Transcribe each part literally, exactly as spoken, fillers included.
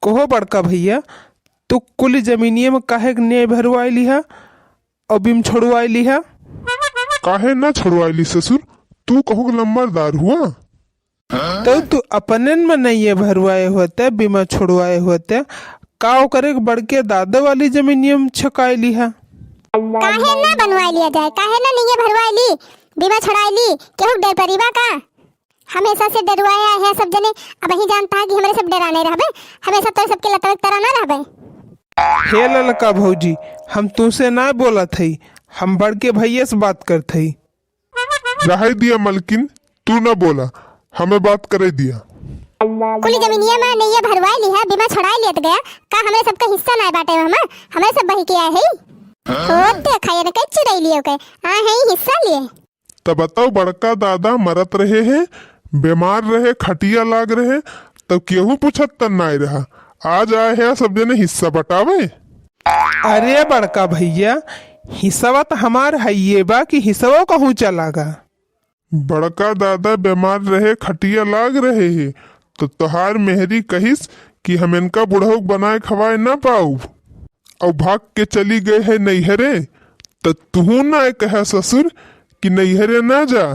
कहो बड़का भइया, तू कुल जमीनिया में काहे के नेय भरवाइ लिहा अउ बिम छोड़वाइ लिहा? काहे ना छोड़वाइ ली ससुर, तू कहूँ के लम्बरदार हुआ। तउ तू अपनेन में नइया भरवाए होते, बीमा छोड़वाए होते, का ओकरे के बड़के दादा वाली जमीनिया में छकाए लिहा? काहे ना बनवाए लिया जाए, काहे ना नइया भरवाए ली, बीमा छोड़ाए ली, केहू के डर परी बा का? हमेशा से डरवाए आए हैं सब जने, अबहीं जानत हा कि हमरे सब डराने रहबे, हमेशा तोरे सबके लतवे के तरह ना रहबे। हे ललका भौजी, हम तुसे ना बोलत हई, हम बड़के भइया से बात करत हई। रहइ दिया मलकिन, तू न बोला, हमें बात करइ दिया। कुल जमीनिया में नइया भरवाइ लिहा, बीमा छोड़ाइ लियत गया, का हमरे सबका हिस्सा नाहीं बाटे ओहमा? हमरे सब बहिके आए हई। होत देखा ये न कई चुरइ लियो के, आए हई हिस्सा लिए। तब बताओ, बड़का दादा मरत रहे हैं, बीमार रहे, खटिया लाग रहे, तब केहू पूछत तन नाहीं रहा। आज आए हैं सब जने हिस्सा बटावे। अरे बड़का भइया, हिस्सवा त हमार हइये बा कि हिस्सवा कहूँ चला गा? बड़का दादा बीमार रहे, खटिया लाग रहे हे, तो तोहार मेहरी कहिस कि हम इनका बुढ़ऊ बनाए खवाए ना पाउब, अउ भाग के चली गए है नैहरे, त तुहू ना कहा ससुर कि नैहरे ना जा,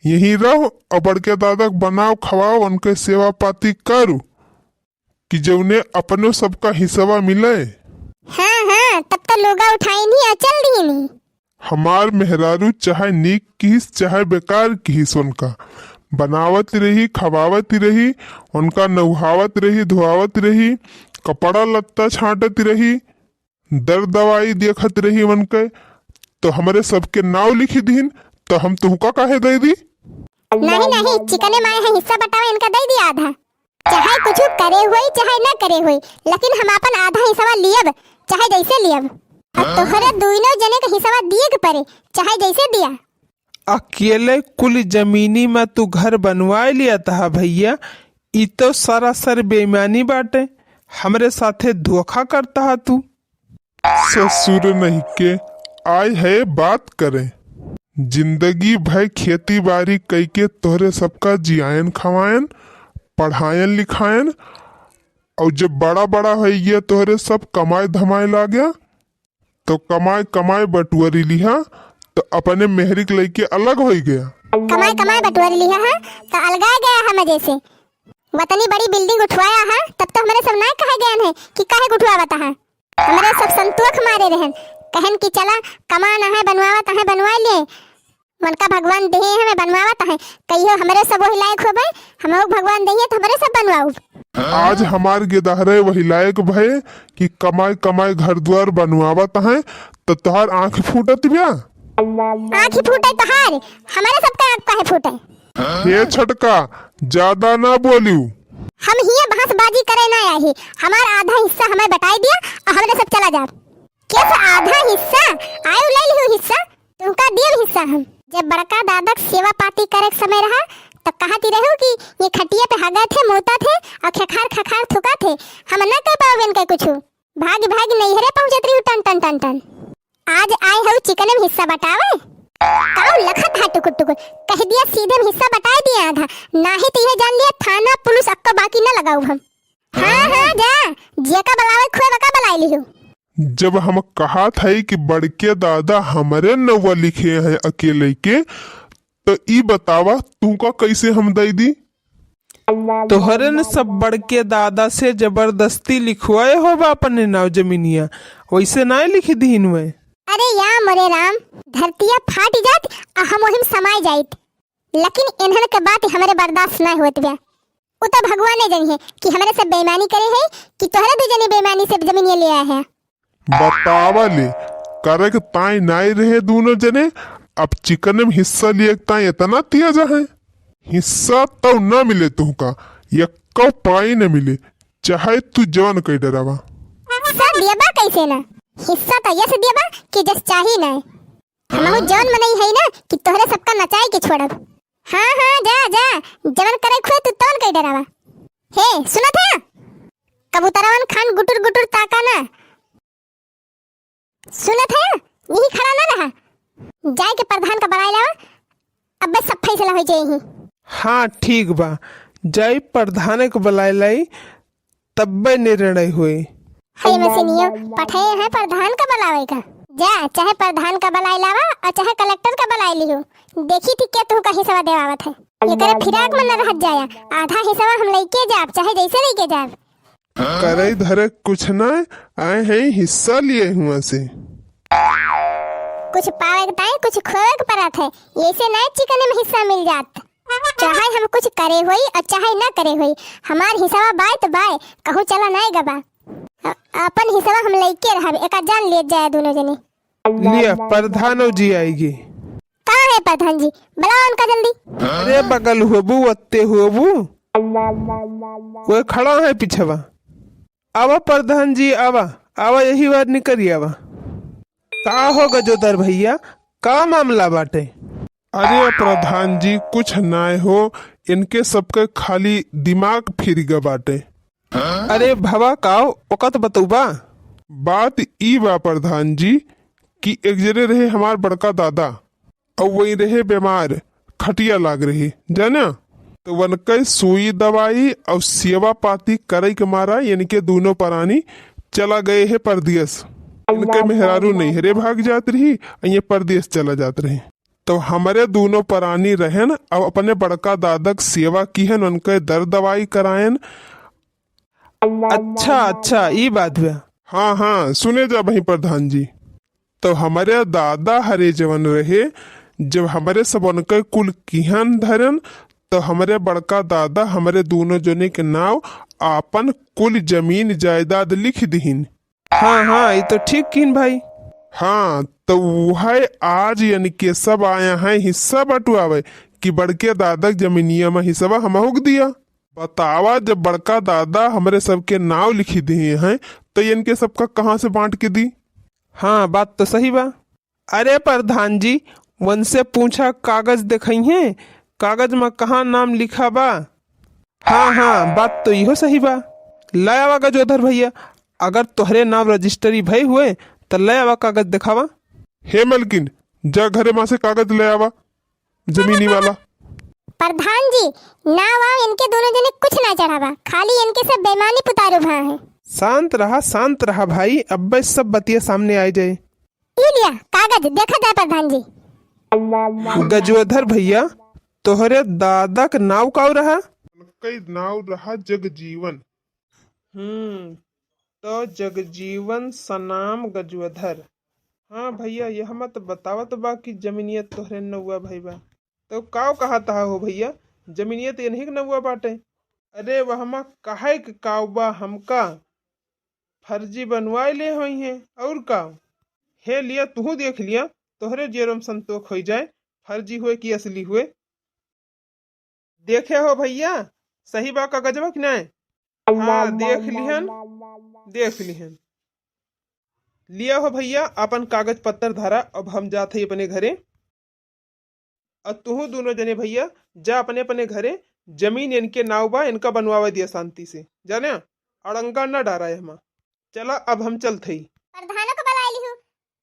यहीं रहो अउ बड़के दादा के बनाओ खवाओ, उनके सेवा पाती करो। कि जउने अपनो सबका हिस्सवा मिले। हाँ, हाँ, तब त लोगा उठाइनी आ चल दीनी। हमार मेहरारू चाहे नीक किहिस, चाहे बेकार किहिस, उनका बनावत रही, खवावत रही, उनका नउहावत रही, धोआवत रही, कपड़ा लत्ता छांटत रही, दर दवाई देखत रही उनके, तो हमरे सबके नाव लिखि दीन, तो हम तुहका काहे दइ दी? नहीं, नहीं, चिकने माए हैं, हिस्सा बटावे, इनका दइ दिया आधा। चाहे कुछ करे होई, चाहे ना करे होई, लेकिन हम आपन आधा हिस्सा लियब, चाहे जैसे लियब। अब तोहरे दुइनो जने के हिस्सा दिए के परे, चाहे जैसे दिया। अकेले कुल जमीनी में तू घर बनवाए लियत हा भइया, ई तो सरासर बेईमानी बाटे। हमरे साथे धोखा करत हा तू। ससुर नहीं के आए है बात करे। जिंदगी भर खेती बारी कइके तोहरे सबका जियायन खवायन, पढ़ायन लिखायन, अउ जब बड़ा बड़ा होइ गया तोहरे सब कमाए धमाए लाग्या, तो कमाए कमाए बटुअरी लिहा, तो अपने मेहरी के लइके अलग होइ गया। कमाए कमाए बटुअरी लिहा है, तो अलगाए गया है मजे से। वतनी बड़ी building उठवाया है, तब तो हमरे सब नाय कहे गयन है कि काहे के उठवावत है। हमरे सब संतोख मारे रहन, कहन कि चला कमान है, बनवावत है, बनवा ले। मन का भगवान देहे हमें बनवावत है, कहियो हमरे सब वही लायक होबे, हमहू भगवान देहे तो हमरे सब बनवाऊ। आज हमार गेदहरे वही लायक भए कि कमाए कमाए घर द्वार बनवावत है, तो तोहार आँख फूटत बा। आँख ही फूटे तोहार, हमरे सबका आँख काहे फूटे? हे छोटका, ज्यादा ना बोलियो। हम हिये बहसबाजी करे ना आए ही, हमार आधा हिस्सा हमें बटाई दिया अउ हमरे सब चला जाब। केस आधा हिस्सा? आयु ले लिहु हिस्सा, तुमका दियब हिस्सा हम। जब बड़का दादा के सेवा पाती करे के समय रहा, तब कहती रहू कि ये खटिया पे हगत है, मूतत है अउ खखार खखार थूकत है, हम ना कह पाओ इनके कुछ। भागी भागी नैहरे पहुँचत रही टन टन टन टन। आज आए हऊ चिकने में हिस्सा बटावे? काऊ लखत हा टुकुर टुकुर, कह दिया सीधे में हिस्सा बटाए दिया आधा, नाही तो यह जान लिया थाना पुलिस अक्को बाकी न लगाऊ हम। हाँ, हाँ, जा, जेका बलावे खुए वका बलाए लिहू। जब हम कहत हई कि बड़के दादा हमरे नौवा लिखे हैं अकेले के, तो ई बतावा तुमका कैसे हम दई दी? तोहरे न सब बड़के दादा से जबरदस्ती लिखवाए होबा अपने नाव जमीनिया, वैसे नाय लिख दीन वे। अरे या मोरे राम, धरतिया फाट जात आ हम ओहिम समाय जाइत, लेकिन इन्हन के बात हमरे बर्दाश्त नाय होत बा। उ तो भगवाने जनिहे कि हमरे सब बेईमानी करे है कि तोहरे दू जने बेईमानी से जमीनिया ले आए हैं। बतावा ले, करे के ताई नाई रहे दूनो जने, अब चिकन में हिस्सा लिए के ताई इतना तेज है। हिस्सा तो न मिले तुहका, यक्को पाई न मिले, चाहे तू जवन कई डरावा। हिस्सा दियबा कैसे ना? हिस्सा तो यस दियबा कि जस चाही ना। हमहू जवन मनई है ना कि तोहरे सबका नचाई के छोड़ब। हाँ, हाँ, जा, जा, जवन करे खुए तू तवन कई डरावा। हे, सुनत है? कबूतरवन खान गुटुर गुटुर ताका ना। सुनत है, यही खड़ा ना रहा, जाए के प्रधान का बलाए लावा, अब्बे सब फैसला हो जाए ही। हाँ, ठीक बा, जाई प्रधान के बलाए लाई, तब्बे निर्णय होए। हे मशीनियो, पठे हैं प्रधान का बलावे का। जा, चाहे प्रधान का बलाए लावा और चाहे कलेक्टर का बलाए लिहो। देखी थी के तुहका हिस्सा देवावत है। एकरे फिराक में न रहत जाया, आधा हिस्सा हम लइके जाब, चाहे जैसे लइके जाब। करई धरे कुछ ना, आए हैं हिस्सा लिए हुआ से। कुछ पावे के ताई कुछ खोवे के परत है, ऐसे ना चिकने में हिस्सा मिल जात। चाहे हम कुछ करे होई और चाहे ना करे होई, हमार हिस्सा बाय तो बाय, कहूँ चला ना गबा। अ-, अपन हिस्सा हम लइके रहब, एका जान लिए जाए दोनों जने। लिया, प्रधानो जी आइगी। कहाँ है प्रधान जी? बुलाओ उनका जल्दी। अरे बगल होबू, ओत्ते होबू। वो खड़ा है पीछवा। आवा प्रधान जी, आवा, आवा, यही बार निकरी आवा। का हो गजोधर भैया, का मामला बाटे? अरे प्रधान जी, कुछ नाय हो, इनके सबके खाली दिमाग फिर गए बाटे। अरे भवा, काव ओका तो बतौबा। बात ई बा प्रधान जी कि एक जरे रहे हमार बड़का दादा, और वही रहे बीमार, खटिया लाग रहे, जाना? तो वनके सुई दवाई और सेवा पाती करे के मारा इनके दोनों परानी चला गए है परदेस। इनके मेहरारू नहीं हरे भाग जात रही, और ये परदेस चला जात रही। तो हमरे दोनों परानी रहन, अब अपने बड़का दादा के सेवा किहन, उनके दर दवाई करायन। अच्छा, अच्छा, ई बात बा। हाँ, हाँ, सुने जा बही प्रधान जी। तो हमरे दादा हरे जवन रहे, जब हमरे सब उनके कुल किहन धरन, तो हमरे बड़का दादा हमरे दोनों जने के नाव आपन कुल जमीन जायदाद लिख दिहिन। हाँ, हाँ, ई तो ठीक किन भाई। हाँ, तो वह आज यानी के सब आया है हिस्सा बटुआवे कि बड़के दादा के जमीनिया में हिस्सा हमहू के दिया। बतावा, जब बड़का दादा हमरे सबके नाव लिखी दिए हैं, तो इनके सबका कहाँ से बांट के दी? हाँ, बात तो सही बा। अरे प्रधान जी, उनसे पूछा, कागज देखइहें, कागज में कहाँ नाम लिखा बा? हाँ, हाँ, बात तो इहो सही बा। ले आवा गजोधर भैया, अगर तोहरे नाम रजिस्ट्री भई हुए, त ले आवा कागज देखावा। हे मलकिन, जा घरे मा से कागज ले आवा, जमीनी वाला। प्रधान जी, नाव वाव इनके दोनों जने कुछ ना चढ़ावा, खाली इनके सब बेईमानी पुतारू भा है। शांत रहा, शांत रहा भाई, अब्बे सब बतिया सामने आए जाए। ई लिया कागज, देखा जाए प्रधान जी। गजोधर भैया, तोहरे दादा के नाव काऊ रहा? उनके नाव रहा जगजीवन। हम्म, तो जगजीवन सनाम गजोधर। हाँ भैया, यह मत बतावत बा कि जमीनिया तोहरे नौवा भई बा। तो काव कहत हा हो भैया, जमीनिया तो इन्हीं के नौवा बाटे। अरे वहमा काहे के काव बा, हमका फर्जी बनवाए ले होइहें, और का? हे लिया, तुहू देख लिया, तोहरे जेरम संतोख होई जाए, फर्जी हुए कि असली हुए। देखे हो भैया, सही बा कागजवा कि नाय? हाँ, देख लिहन, देख लिहन। लिया हो भैया, अपन कागज पत्तर धरा, अब हम जात हई अपने घरे। और तुहू दोनों जने भैया जा अपने अपने घरे, जमीन इनके नाव बा, इनका बनवावे दिया शांति से, जाने? अड़ंगा ना डारा है हमा। चला, अब हम चलत हई। प्रधानो के बलाए लिहू,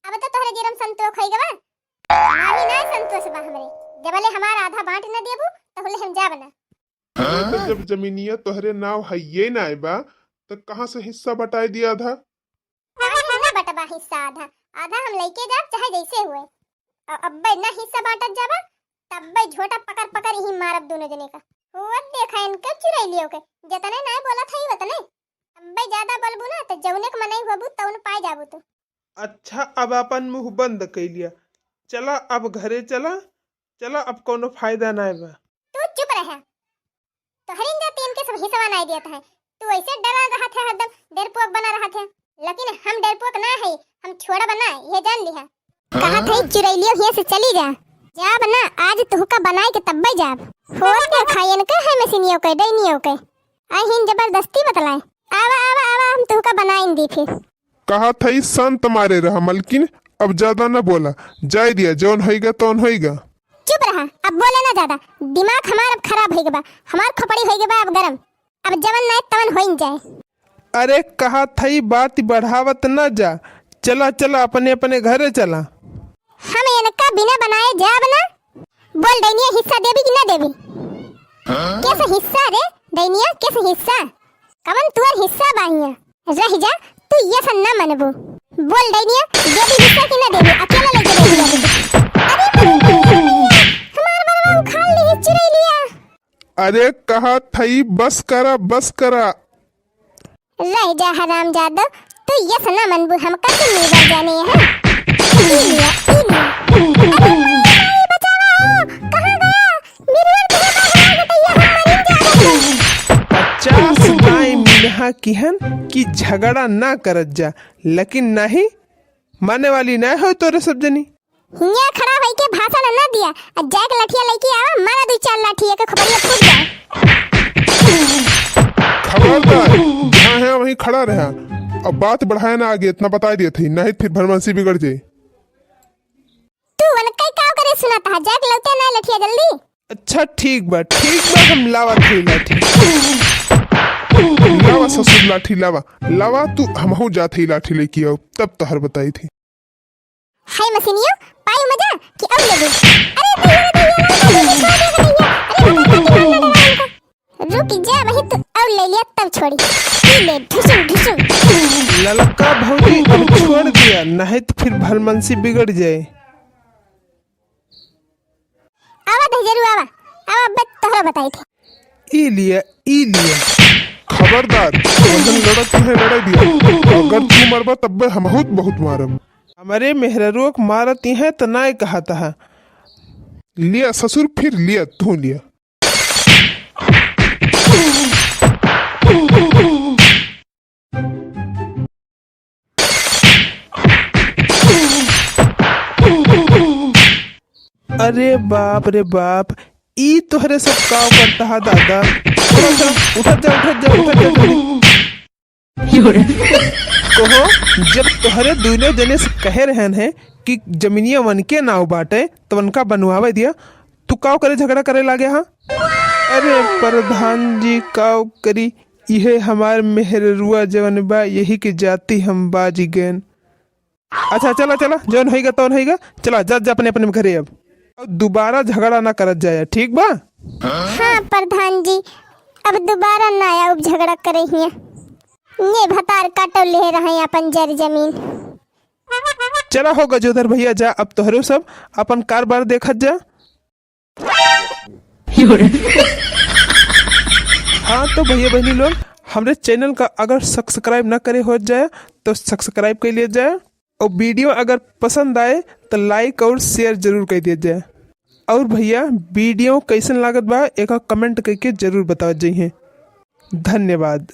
अब तो तोहरे जेरम संतोष होई गवा। नाही ना संतोष बा हमरे, जबले हमार आधा बांट न देबू, तहुले हम जाब ना। अरे तो जब जमीनिया तोहरे नाव हइये नाय बा, तो कहाँ से हिस्सा बटाए दिया आधा? काहे ना बटबा हिस्सा आधा? आधा हम लइके जाब, चाहे जैसे हुए। और अब्बे ना हिस्सा बांटत जाबा, तब्बे झोटा पकड़ पकड़ यहीं मारब दोनों जने का। हुआ देखा इनके चुरैलियों के, जतने नाय बोलत हई वतने। अब्बे ज्यादा बोलबू ना, तो जौने के मनई होबू, तौन पाए जाबू तू। अच्छा, अब अपन मुँह बंद कइ लिया। चला, अब घरे चला, चला, अब कौनो फायदा नाय बा। तू चुप रहे। तोहरिन जा तीन के सब हिस्सा नाय देत है। तू ऐसे डरा रहत है, हरदम डरपोक बना रहत है। लेकिन हम डरपोक ना है, हम छोड़ब ना, ये जान लिहा। कहत है चुरैलियो हियां से चली जा। जाब ना, आज तुहका बनाए के तब्बे जाब। होत के खायन के है मशीनियों के, डैनियों के। आई हिन जबरदस्ती बतलाए। आवा, आवा, आवा, हम तुहका बनाइन दी फिर। कहत हई शांत मारे रहा मलकिन, अब ज्यादा न बोला, जाए दिया, जौन होइगा तौन होइगा। चुप रहा, अब बोले ना ज्यादा, दिमाग हमार अब खराब होइगा बा, हमार खोपड़ी होइगा बा अब गरम, अब जवन नाय तवन होइन जाए। अरे कहत हई बात बढ़ावत न जा, चला चला अपने अपने घरे चला। हम इनका बिना बनाए जाब ना। बोल डैनिया हिस्सा देबी कि ना देबी? कैसे हिस्सा रे डैनिया, कैसे हिस्सा? कवन तुअर हिस्सा बा हियाँ? रह जा, तू ये सन ना मनबू। बोल डैनिया, देबी हिस्सा कि ना देबी? अकेला लेके बैठ जा। अरे, हमार बरवा उखाड़ ली चिरैलिया। अरे कहा थई, बस करा, बस करा। रह जा हरामजादो, तू ये सन ना मनबू, हमका तू नीवर जाने है। ई लिया, ई लिया। अरे माई, माई, बचावा हो, कहाँ गया? मिरवर के बाहर आ गटैया, हम मरिन जा रहे हैं। पचास दाई मिनहा किहन कि झगड़ा ना करत जा, लेकिन नहीं, माने वाली ना हो तोरे सब जनी। हियाँ खड़ा होई के भाषण ना दिया, आ जाके लठिया लेके आवा, मारा दू चार लाठी, एक खोपड़िया फूट जाए। खबरदार, जहाँ है वहीं खड़ा रहा। अब बात बढ़ाए ना आगे, इतना बताई दिया थी, नहीं फिर भरमासी बिगड़ जाए। तू उनके का करे सुनात हा, जाके लौटे ना लठिया जल्दी। अच्छा ठीक बा, ठीक बा, हम लावा थी लाठी। लावा ससुर लाठी लावा, लावा तू, हमहू जात ही लाठी लेके आओ, तब तोहर बताई थी। हाय मशीनियो, पाई मजा कि और लेबू? अरे दैया रे दैया, ना, ना, ना, छोड़ दे दैया। अरे बता, बता कि मारना डरा हमको। रुक जा, वही तो और ले लिया तब छोड़ी। पी ले, ढुसुम, ढुसुम। ललका भौजी अब छोड़ दिया, नहीं तो फिर भलमनसी बिगड़ जाए। आवा दहिजरू आवा, आवा बत तोहरा बताई थी। ई लिया, ई लिया। खबरदार, वजन लड़त है, लड़ाई दिया। अगर तू मरबा तब्बे हमहू बहुत मारब। हमरे मेहररुआ के मारत है त नाय कहत है। लिया ससुर, फिर लिया, तू लिया। अरे बाप रे बाप, ई तोहरे सब का करता है दादा? चलो, चलो, उठत जा, उठत जा, उठत जा, जल्दी। कहो, जब तोहरे दुनो जने से कहे रहन है कि जमीनिया वनके नाव बाटे, तो वनका बनवावे दिया, तू काव करे झगड़ा करे लागे हा? अरे प्रधान जी, काव करी, इहे हमार मेहररुआ जवन बा, यही के जाती हम बाज गएन। अच्छा, चला, चला, जौन होइगा, तौन होइगा, चला, जा, जा अपने, अपने घरे अब। अब दोबारा झगड़ा ना करत जाया, ठीक बा? हाँ प्रधान जी, अब दोबारा ना आउब झगड़ा करे हियाँ। ये भतार काटो ले रहे अपन जर जमीन। चला हो गजोधर भैया, जा, अब तोहरो सब अपन कारबार देखत जा। हाँ, तो भैया बहनी लोग, हमरे channel का अगर subscribe ना करे हो जाए, तो subscribe कर लिया जाए, और video अगर पसंद आए, तो like और share जरूर कर दिया जाए। और भैया, video कैसन लागत बा, एक comment करके जरूर बतावत जाइए। धन्यवाद।